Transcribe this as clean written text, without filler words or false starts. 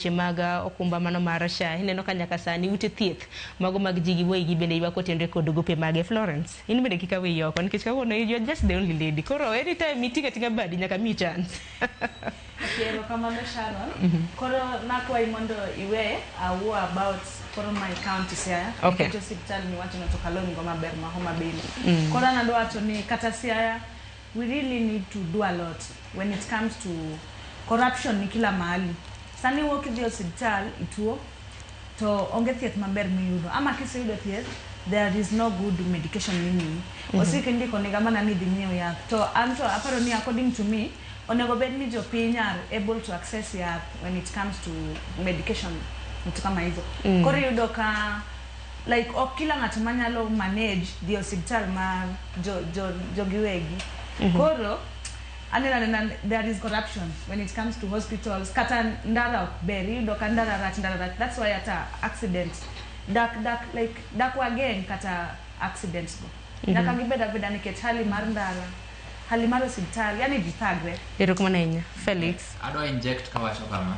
Weche mag okumba mano mar SHA ineno ka nyaka sani ute thieth mago mag ji gi wegi bende ywak otenre kod gope mage. Florence, in bende kik aweyi oko nikech kawuono you are just the only lady. Koro anytime iting'o ating'a badi nyaka miyi chance. Okay, erokamano Sharon. Koro nakwayi mondo iwe awuo about koro my county Siaya. Nikech osiptal miwacho no to kalony go maber ma Homa Bay ni. Koro an adwa wacho ni kata Siaya we really need to do a lot when it comes to corruption ni kila mahali. Sani wuok idhi osiptal ituo to onge thieth maber miyudo ama kiseyudo thieth, there is no good medication mimiyi. Osik indiko niga mana ni dhi nyiew yath to an to aparo ni, according to me, onego bed ni jopiny are able to access yath when it comes to medication, vitu kama hizo. Koro iyudo ka like ok kila ng'ato manyalo manage dhi osiptal mar jo, jo, jogiwegi. Koro aneno anena there is corruption when it comes to hospitals. Kata ndara ok ber, iyudo ka ndara rach, ndara rach, that's why hata accident dak dak like dak wageng' kata accidents go nyaka gibed abeda nikech hali mar ndara, hali mar osiptal, yani ji thagre. Erokamano ahinya. Felix. Adwa inject kawacho kama.